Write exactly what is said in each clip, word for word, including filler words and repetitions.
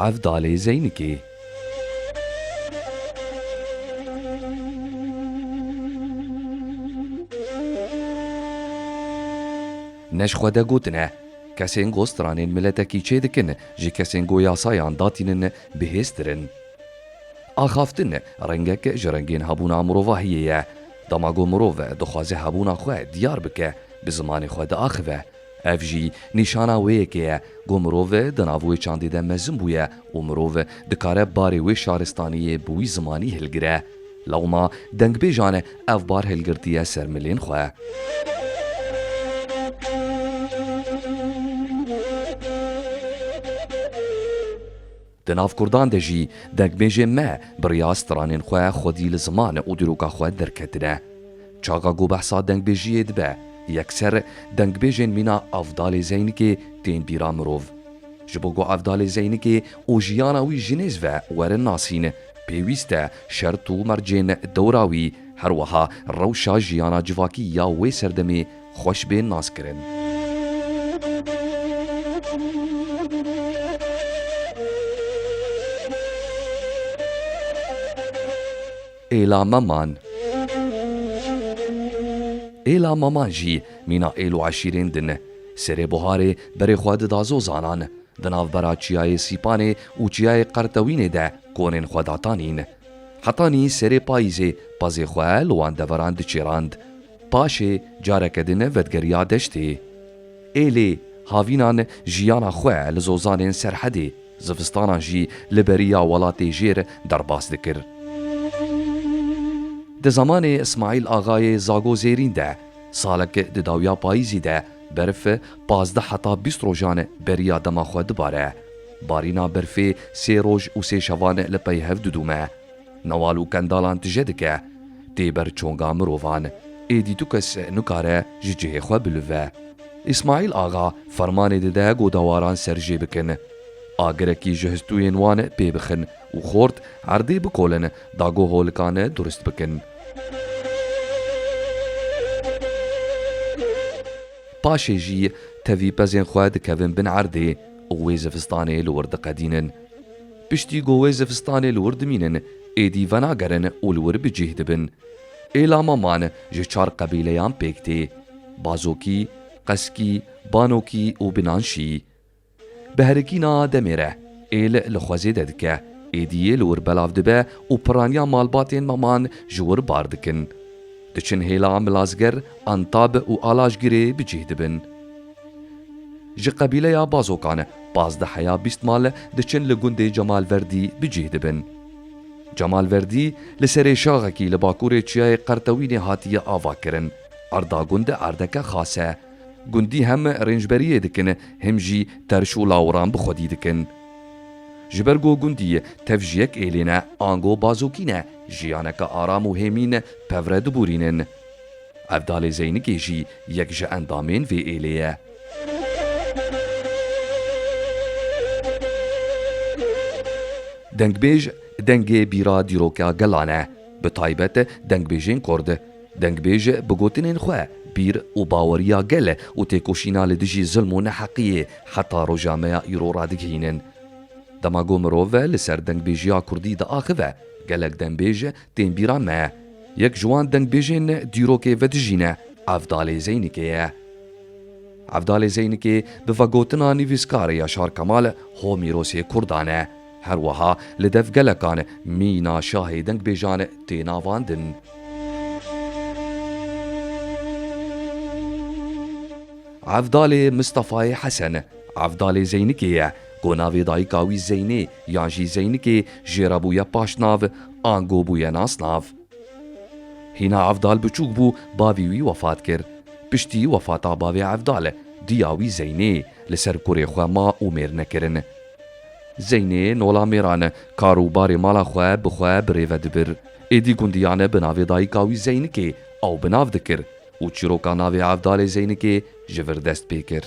Evdalê Zeynikê. Ne ji xwe de gotine, kesên ku stranên miletekî çêdikin, ji kesên ku yasayan datînin bihêztir in. Axaftin rengek ji rengên hebûna mirovahiyê ye. Dema ku mirov dixwaze hebûna xwe diyar bike, bi zimanê xwe diaxive. Ev jî nîşana wê yekê ye ku mirov di nav wê çandê de mezin bûye û mirov dikare barê wê şaristaniyê bi wî zimanî hilgire. Lewma dengbêjan ev bar hilgirtiye ser milên xwe. Di nav kurdan de jî dengbêjên me bi riya stranên xwe xwedî li ziman û dîroka xwe derketine. Çaxa ku behsa dengbêjiyê dibe, yekser dengbêjên mîna Evdalê Zeynikê tên bîra mirov. Ji bo ku Evdalê Zeynikê û jiyana wî ji nêz ve werin nasîn, pêwîst e şert û mercên dewra wî, her wiha rewşa jiyana civakî ya wê serdemê xweş bên naskirin. Êla Meman. Êla Meman jî mîna êl û eşîrên din. Serê buharê berê xwe dida zozanan. Di navbera çiyayê Sîpanê û çiyayê Qertewînê de konên xwe datanîn. Hetanî serê payîzê pezê xwe li wan deveran diçêrand. Paşê careke din vedigeriya deştê. Êlê havînan jiyana xwe li zozanên Serhedê, zivistanan jî li beriya welatê jêr derbas dikir. Di zemanê Îsmaîl Axayê Zago Zêrîn de, salek di dawiya payîzî de berf pazdeh heta bîst rojan beriya dema xwe dibare. Barîna berfê sê roj û sê şevan li pey hev didûme. Newal û kendalan tije dike, tê ber çonga mirovan. Êdî tu kes nikare ji cihê xwe bilive. Îsmaîl Axa fermanê dide ku dewaran serjê bikin. Agirekî ji histûyên wan pê bixin û xort erdê bikolin, da ku holikan durist bikin. Paşê jî tevî pezên xwe dikevin bin erdê û wê zivistanê li wir diqedînin. Piştî ku wê zivistanê li wir dimînin, êdî venagerin û li wir bi cih dibin. Êla Meman ji çar qebîleyan pêk tê: Bazokî, Qeskî, Banokî û Binanşî. Bi herikîna demê re êl li xwezê de dike, êdî li wir belav dibe û piraniya malbatên Meman ji wir bar dikin. Diçin hêla Milazger, Antab û Alajgirê bi cih dibin. Ji qebîleya Bazokan pazdeh heya bîst mal diçin li gundê Cemalverdî bi cih dibin. Cemalverdî li serê şaxekî li bakurê çiyayê Qertewînê hatiye avakirin. Erda gund erdeke xas e. Gundî hem rêncberiyê dikin, hem jî terş û lawiran bi xwedî dikin. Ji ber ku gundî tev ji yek êlê ne, ango bazokî ne, jiyaneke aram û hêmîn pevre dibûrînin. Evdalê Zeynikê jî yek ji endamên vê êlê ye. Dengbêj, dengê bîra dîroka gelan e, bi taybet dengbêjên kurd. Dengbêj bi gotinên xwe bîr û baweriya gel û têkoşîna li dijî zilm û neheqiyê heta roja me ya îro radigihînin. Dema ku mirov li ser dengbêjiya kurdî diaxive, gelek dengbêj tên bîra me. Yek ji wan dengbêjên dîrokê vedijîne Evdalê Zeynikê ye. Evdalê Zeynikê bi vegotina nivîskar Yaşar Kemal ho mîrosê kurdan e. Her wiha li dev gelekan mîna şahê dengbêjan tê navandin. Evdalê Mistefayê Hesen, Evdalê Zeynikê ye, ku navê dayika wî Zeynê yan jî Zeynikê jê re bûye paşnav, ango bûye nasnav. Hîna Evdal biçûk bû, bavî wî wefat kir. Piştî wefata bavê Evdal, diya wî Zeynê li ser kurê xwe ma û mêr nekirin. Zeynê nola mêran kar û barê mala xwe bi xwe bi rê ve dibir. Êdî gundiyan bi navê dayika wî Zeynikê ew bi nav dikir û çîroka navê Evdalê Zeynikê ji vir dest pê kir.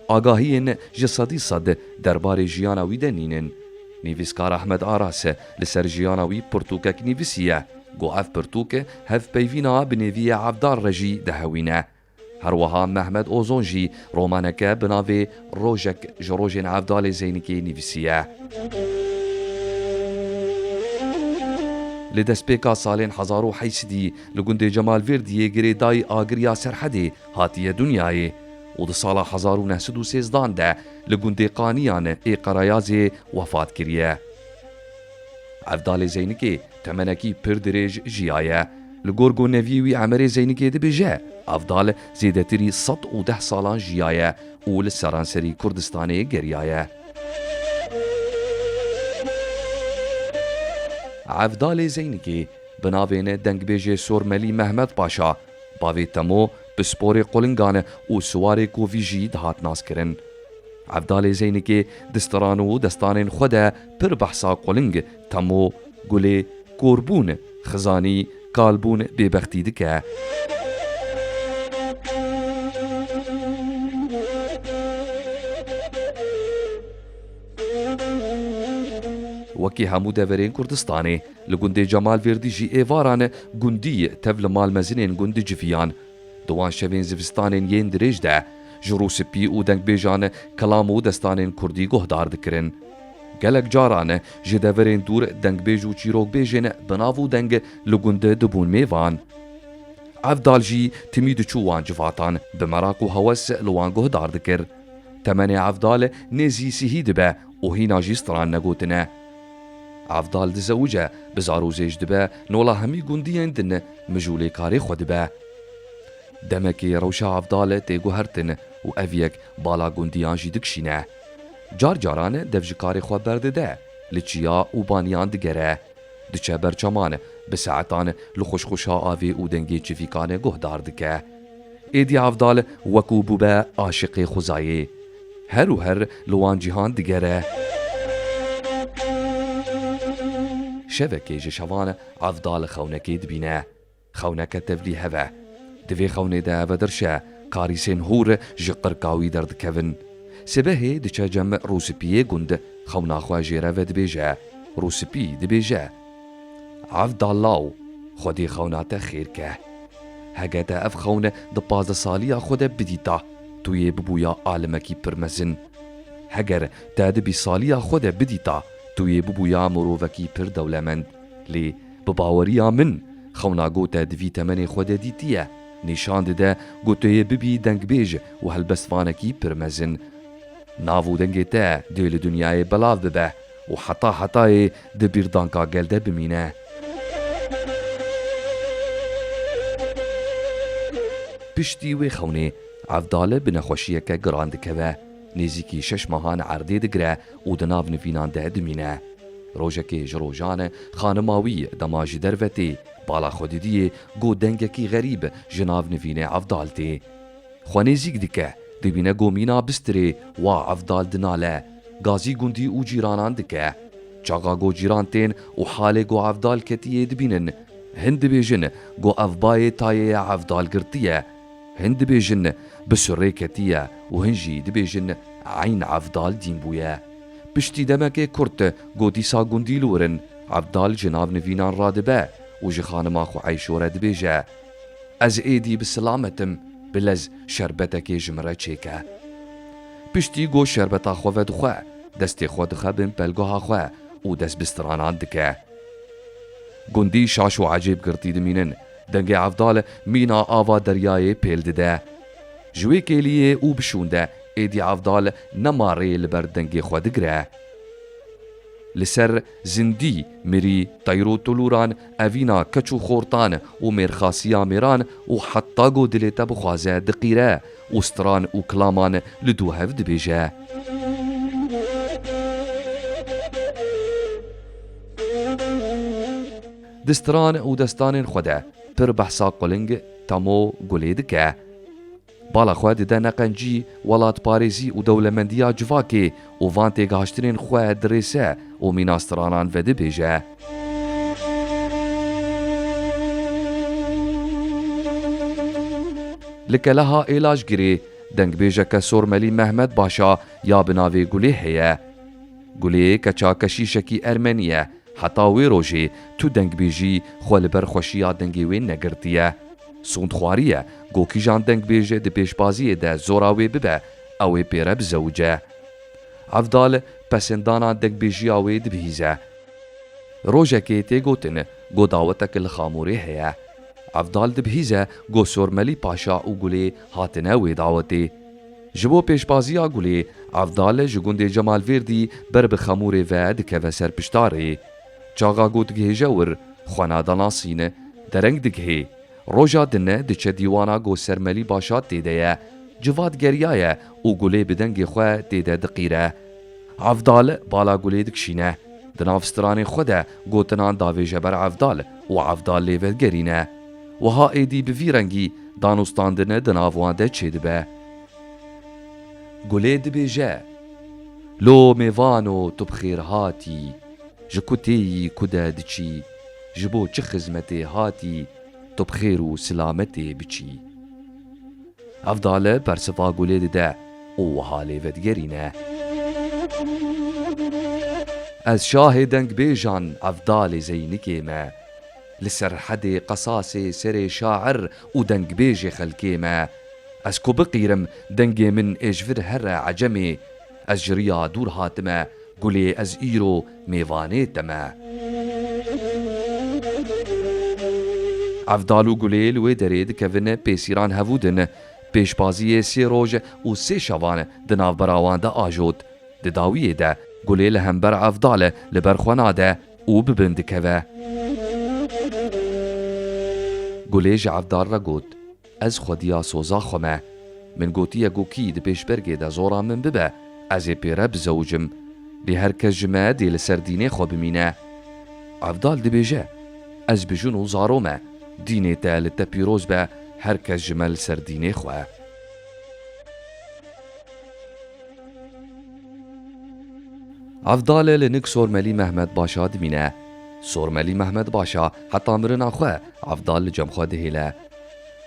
Agahiyên ji sedî sed derbarê jiyana wî de nînin. Nivîskar Ahmed Aras li ser jiyana wî pirtûkek nivîsiye, ku ev pirtûk hevpeyvîna bi nêviyê Evdal re jî dihewîne. Her wiha Mehmet Ozon jî romaneke bi navê Rojek ji rojên Evdalê Zeynikê nivîsiye. Li destpêka salên hezar û heyt sedî li gundê Cemalvêrdiyê girêdayî agiriya Serhedê hatiye dinyayê û di sala hezar û neh sed û sêzdan de li gundê Qaniyan ê Qerayazê wefat kiriye. Evdalê Zeynikê temenekî pir dirêj jiyaye. Li gor ku neviyê wî Emerê Zeynikê dibêje, Evdal zêdetirî sed û deh salan jiyaye û li seranserî Kurdistanê geriyaye. Evdalê Zeynikê bi navên dengbêjê Sormelî Mehmet Paşa, bavê Temo, pisporê qulingan û siwarê kovî jî dihat naskirin. Evdalê Zeynikê di stran û destanên xwe de pir behsa quling, temo, gulê, korbûn, xizanî, kalbûn, bêbextî dike. Wekî hemû deverên Kurdistanê, li gundê Cemalvêrdî jî êvaran gundî tev li malmezinên gund diciviyan. Di wan şevên zivistanên yên dirêj de ji rûspî û dengbêjan kelam û destanên kurdî guhdar dikirin. Gelek caran ji deverên dûr dengbêj û çîrokbêjên bi nav û deng li gund dibûn mêvan. Evdal jî timî diçû wan civatan, bi meraq û hewes li wan guhdar dikir. Temenê Evdal nêzî sihî dibe û hîna jî stran negotine. Evdal dizewice, bi zarozêj dibe, nola hemî gundiyên din mijûlê karê xwe dibe. Demekê rewşa Evdal tê guhertin û ev yek bala gundiyan jî dikişîne. Car caran dev ji karê xwe berdide, li çiya û baniyan digere. Diçe ber çeman, bi saetan li xuşxuşa avê û dengê çivîkan guhdar dike. Êdî Evdal wekû bûbe aşiqê xwezayê. Her û her li wan cîhan digere. Şevekê ji şevan Evdal xewnekê dibîne. Xewneke tevlî hev e. Di vê xewnê de vedirşe, karîsên hûr ji qirka wî derdikevin. Sibehê diçe cem rûspiyê gund, xewna xwe jê re vedibêje. Rûspî dibêje, Evdal law, Xwedê xewna te xêr ke. Hege te ev xewn di pazdeh saliya xwe de bidîta, tu yê bibûya alimekî pir mezin. Heger te di bîst saliya xwe de bidîta, tu yê bibûya mirovekî pir dewlemend. Lê bi baweriya min, xewna ku te di vî temenê xwe de dîtiye, nîşan dide ku tu yê bibî dengbêj û helbestvanekî pir mezin. Nav û dengê te dê li dinyayê belav bibe û heta hetayê di bîrdanka gel de bimîne. Piştî wê xewnê, Evdal bi nexweşiyeke giran dikeve. Nêzîkî şeş mehan erdê digire û di nav nivînan de dimîne. Rojekê ji rojan xanima wî dema ji derve tê, bala xwe didiyê ku dengekî xerîb ji nav nivînê Evdal tê. Xwe nêzîk dike, dibîne ku mîna bistirê wa Evdal dinale, gazî gundî û cîranan dike. Çaxa ku cîran tên û halê ku Evdal ketiyê dibînin, hin dibêjin ku ev bayê tayê ye Evdal girtiye. Hin dibêjin bi surê ketiye û hin jî dibêjin eyn Evdal dîn bûye. Piştî demekê kurt ku dîsa gundî li wir in, Evdal ji nav nivînan radibe û ji xanima xwe Eyşo re dibêje, Ez êdî bi silamet im, bilez şerbetekê ji min re çêke. Piştî ku şerbeta xwe vedixwe, destê xwe dixe bin pelguha xwe û dest bi stranan dike. Gundî şaş û ecêb girtî dimînin. Dengê Evdal mîna ava deryayê pêl dide. Ji wê kêliyê û bişûn de êdî Evdal nema rê li ber dengê xwe digire. Li ser zindî, mirî, teyr û tulûran, evîna keç û xortan û mêrxasiya mêran û heta ku dilê te bixwaze diqîre û stran û kilaman li dû hev dibêje. Di stran û destanên xwe de pir behsa quling, temo, gulê dike. Bala xwe dide neqencî, welatparêzî û dewlemendiya civakê û van têgihiştinên xwe dirêse û mîna stranan vedibêje. Li Keleha Êlajgirê dengbêjeke Sormelî Mehmet Başa ya bi navê Gulê heye. Gulê keça keşîşekî ermenî ye. Heta wê rojê tu dengbêjî xwe li ber xweşiya dengê wê negirtiye. Sûnd xwarî ye, go kîjan dengbêj di pêşbaziyê de zora wê bibe, ew ê pê re bizewice. Evdal pesendana dengbêjiya wê dibihîze. Rojekê tê gotin, go dawetek li Xamûrê heye. Evdal dibihîze, go Sormelî Paşa û Gulê hatine wê dawetê. Ji bo pêşbaziya Gulê, Evdal ji gundê Cemalvêrdî ber bi Xamûrê ve dikeve ser piştarê. Çaxa go digihêje wir, xwena danasîne, dereng digihê. Roja din diçe dîwana go Sormelî Paşa tê de ye. Civat geriyaye û Gulê bi dengê xwe tê de diqîre. Evdal bala Gulê dikişîne. Di nav stranên xwe de gotinan davêje ber Evdal û Evdal lê vedigerîne. Wiha êdî bi vî rengî danûstandin di nav wan de çêdibe. Gulê dibêje, Lo mêvano, tu bi xêr hatî. Ji ku têyî, ku de diçî? Ji bo çi xizmetê hatî? Tu bi xêr û silametê biçî. Evdal bersiva Gulê dide û wiha lê vedigerîne. Ez şahê dengbêjan Evdalê Zeynikê me. Li serhedê qesasê serê şair û dengbêjê xelkê me. Ez ku biqîrim dengê min ê ji vir here ecemê. Ez ji riya dûr hatime, Gulê ez îro mêvanê te me. Evdal û Gulê li wê derê dikevin pêsîran hevû din. Pêşbaziyê sê roj û sê şevan di navbera wan de ajot. Di dawiyê de Gulê li hember Evdal li ber xwe nade û bi bin dikeve. Gulê ji Evdal re got, Ez xwediya soza xwe me. Min gotiye ku kî di pêşbergê de zora min bibe, ez ê pê re bizewicim. Lê her kes ji me dê li ser dînê xwe bimîne. Evdal dibêje, Ez bi jin û zaro me. Dînê te li te pîroz be, her kes ji me li ser dînê xwe. Evdal li nik Sormelî Mehmet Paşa dimîne. Sormelî Mehmet Paşa heta mirina xwe Evdal li cem xwe dihêle.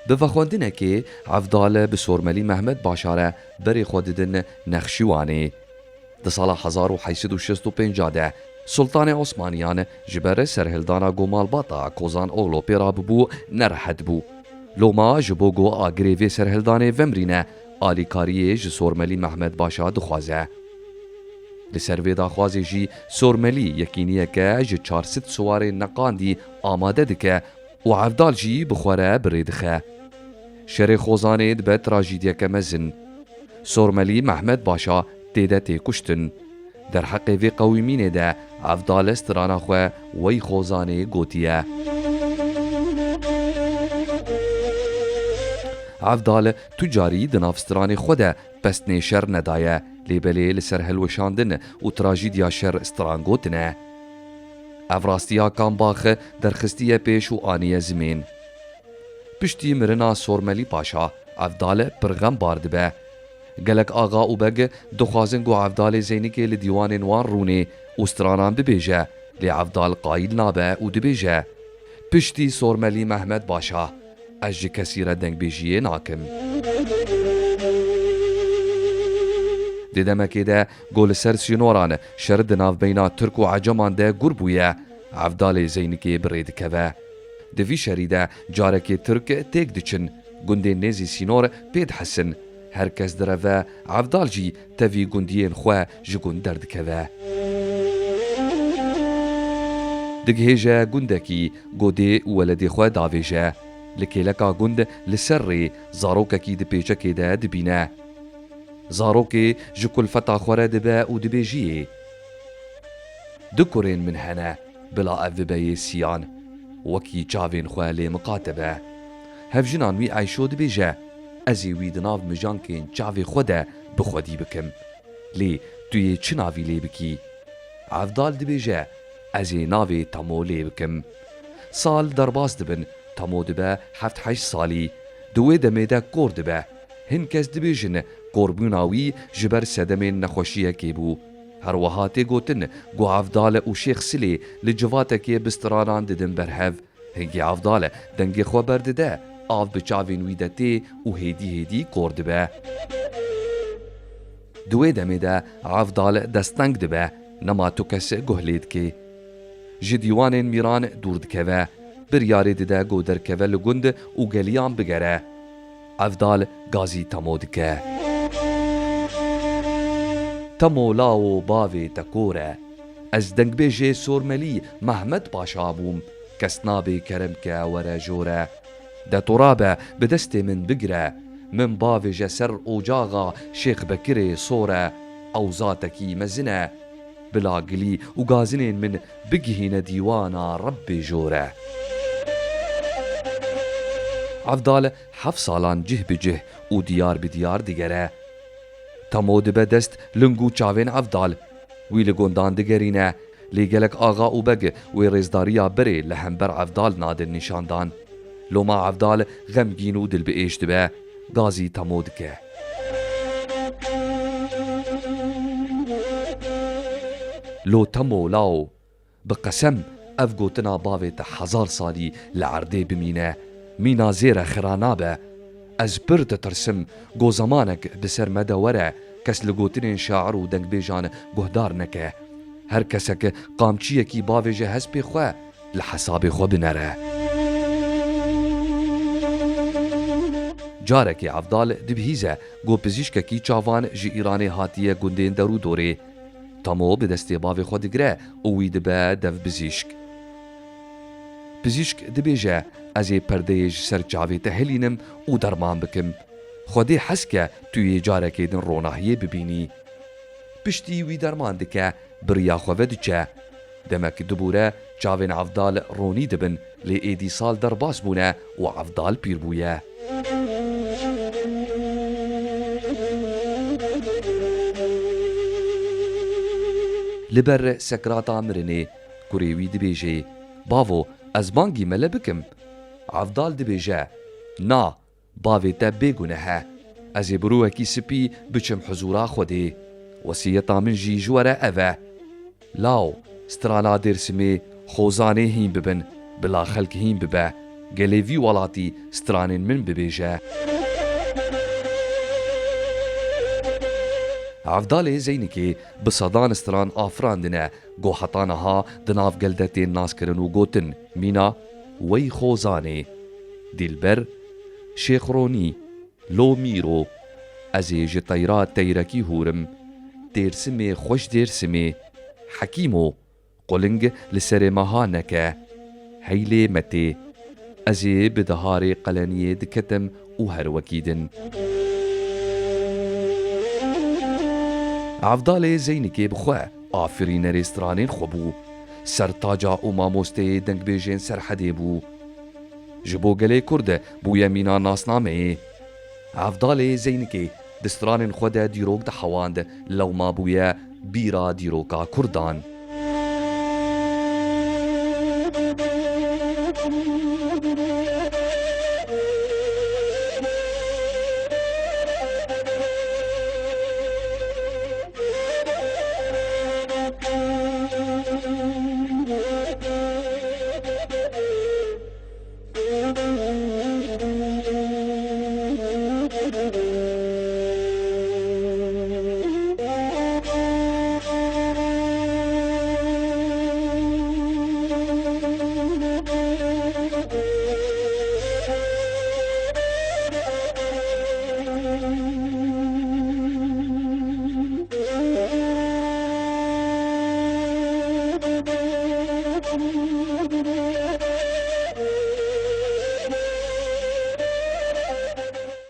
Bi vexwendinekê Evdal bi Sormelî Mehmet Paşa re berê xwe didin Nexşîwanê. Di sala hezar û heyt sed û şêst û pênc de Sultanê Osmaniyan ji ber serhildana ku malbata Kozan Oglo pê rabûbû nerehet bû. Loma ji bo ku agirê vê serhildanê vemirîne, alîkariyê ji Sormelî Mehmet Paşa dixwaze. Li ser vê daxwazê jî Sormelî yekîniyeke ji çar sed siwarên neqandî amade dike û Evdal jî bi xwe re bi rê dixe. Şerê Xozanê dibe trajîdiyeke mezin. Sormelî Mehmet Paşa tê de tê kuştin. Derheqê vê qewimînê de Evdal strana xwe Wey Xozanê gotiye. Evdal tu carî di nav stranê xwe de pesnê şer nedaye, lê belê li ser hilweşandin û trajîdiya şer stran gotine. Ev rastiya Kambax derxistiye pêş û aniye zimên. Piştî mirina Sormelî Paşa, Evdal pir xembar dibe. Gelek axa û beg dixwazin ku Evdalê Zeynikê li dîwanên wan rûnê û stranan bibêje, lê Evdal qayîl nabe û dibêje, Piştî Sormelî Mehmet Paşa, ez ji kesî re dengbêjiyê nakim. Di demekê de ku li ser sînoran şer di navbeyna Tirk û Eceman de gur bûye, Evdalê Zeynikê bi rê dikeve. Di vî şerî de carekê Tirk têk diçin, gundên nêzî sînor pê dihesin. Her kes direve, Evdal jî tevî gundiyên xwe ji gund derdikeve. Digihêje gundekî, godê û weledê xwe davêje. Li kêleka gund li ser rê zarokekî di pêçekê de dibîne. Zarokê ji kulfeta xwe re dibe û dibêjiyê, Du kurên min hene, bila ev bibe yê siyan, wekî çavên xwe lê miqate be. Hevjinan wî Eyşo dibêje, Ez ê wî di nav mijankên çavê xwe de bi xwedî bikim. Lê tu yê çi navî lê bikî? Evdal dibêje, Ez ê navê Temo lê bikim. Sal derbas dibin, Temo dibe heft heşt salî. Di wê demê de kor dibe. Hin kes dibêjin, korbûna wî ji ber sedemên nexweşiyekê bû. Her wiha tê gotin ku Evdal û Şêx Silê li civatekê bi stranan didin ber hev. Hingê Evdal dengê xwe berdide, av bi çavên wî de tê û hêdî hêdî kor dibe. Di wê demê de Evdal desteng dibe, nema tu kes guh lê dike. Ji dîwanên mîran dûr dikeve. Biryarê dide ku derkeve li gund û geliyan bigere. Evdal gazî Temo dike. Temo lawo bavê te kor e. Ez dengbêjê Sormelî Mehmed Paşa bûm. Kes nabê kerem ke were jor e. De to rabe bi destê min bigire. Min bavêje ser ocaxa Şêx Bekirê Sor e. Ew zatekî mezin e. Bila gilî û gazinên min bigihîne dîwana Rebbê jor e. Evdal heft salan cih bi cih û diyar bi diyar digere. Temo dibe dest ling û çavên Evdal. Wî li gundan digerîne, lê gelek axa û beg wê rêzdariya berê li hember Evdal nadin nîşandan. Loma Evdal xemgîn û dilbiêş dibe, gazî Temo dike. Lo Temo lawo, bi qesem ev gotina bavê te hezar salî li erdê bimîne, mîna zêre xira nabe. Ez pir ditirsim, go zemanek bi ser me de were, kes li gotinên şair û dengbêjan guhdar neke. Her kesek qamçiyekî bavêje hespê xwe, li hesabê xwe binere. Carekê Evdal dibihîze, go pizîşkekî çavan ji Îranê hatiye gundên derûdorê. Temo bi destê bavê xwe digire û wî dibe dev pizîşk. Pizîşk dibêje, ez ê perdeyê ji ser çavê te hilînim û derman bikim. Xwedê hez ke tu yê carekê din ronahiyê bibînî. Piştî wî derman dike, bi riya xwe ve diçe. Demek dibûre çavên Evdal ronî dibin, lê êdî sal derbas bûne û Evdal pîr bûye. Li ber sekrata mirinê kurê wî dibêje, Bavo, ez bangî mele bikim? Evdal dibêje, Na, bavê te bêguneh e. Ez ê bi rûyekî spî biçim huzûra Xwedê. Wesiyeta min jî ji we re ev e. Law, strana Dêrsimê, Xozanê hîn bibin, bila xelk hîn bibe. Gelê vî welatî stranên min bibêje. Evdalê Zeynikê bi sedan stran afirandine, go heta niha di nav gel de tên naskirin û gotin, mîna Wey Xozanê, Dîlber, Şêx Ronî, Lo Mîro, Ez ê ji teyra teyrekî hûrim, Dêrsimê xweş Dêrsimê, Hekîmo, quling li serê me ha neke, Heylê me tê, Ez ê bi diharê qeleniyê diketim û her wekî din. Evdalê Zeynikê bi xwe afirînerê stranên xwe bû. Sertaca û mamosteyê dengbêjên Serhedê bû. Ji bo gelê Kurd bûye mîna nasnameyê. Evdalê Zeynikê di stranên xwe de dîrok dihewand, lewma bûye bîra dîroka Kurdan.